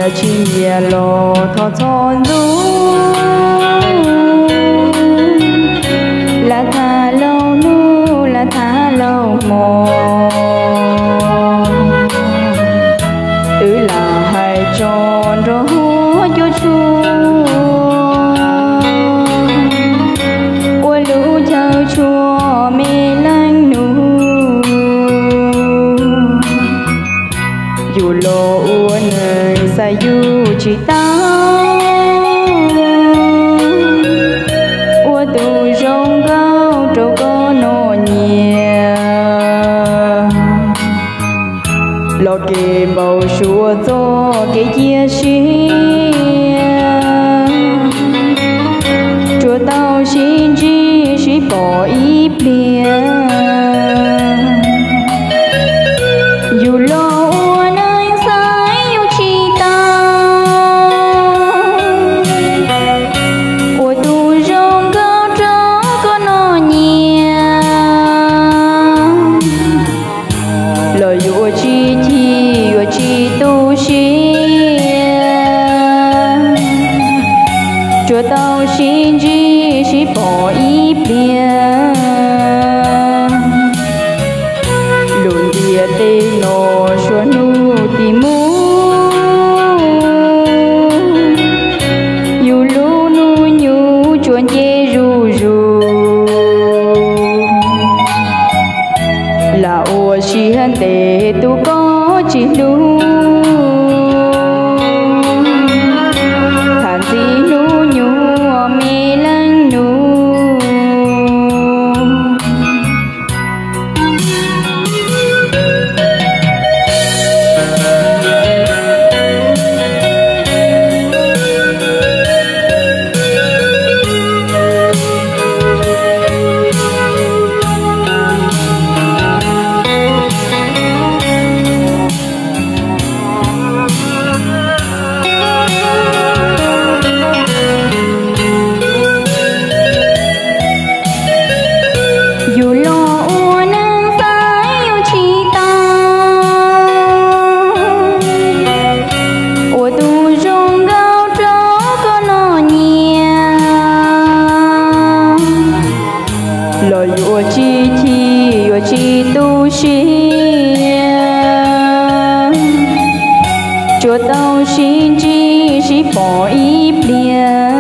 Tsis nyiam los thov txhob ntxub, lam tham lauj hnub lam tham lauj hmo, twb lam hais tso nrog huab cua tshuaj, ua lub chaw tshuaj me leej nus. Yus los ua neeg xav yus tsis tau, ua tus zoo nkauj rau koj noj nyiaj. Los kev npau suav txoj kev cia siab, tsuas tau sib ntsib sib pom ib pliag. Yus los ua neeg xav yus tsis tau, ua tus zoo nkauj rau koj noj nyiaj. Los yuav tsis chim yuav tsis tu siab, tsuas tau sib ntsib sib pom ib pliag. Lus ntiaj teb no suav hnub tim mus, yus lub hnub nyoog tsuas nce zuj zus. Lam ua siab ntev tus koj tsis hlub, tham ntxiv hnub nyoog me leej nus. Yus los ua neeg xav yus tsis tau, ua tus zoo nkauj rau koj noj nyiaj. Los yuav tsis chim yuav tsis tu siab, tsuas tau sib ntsib sib pom ib pliag.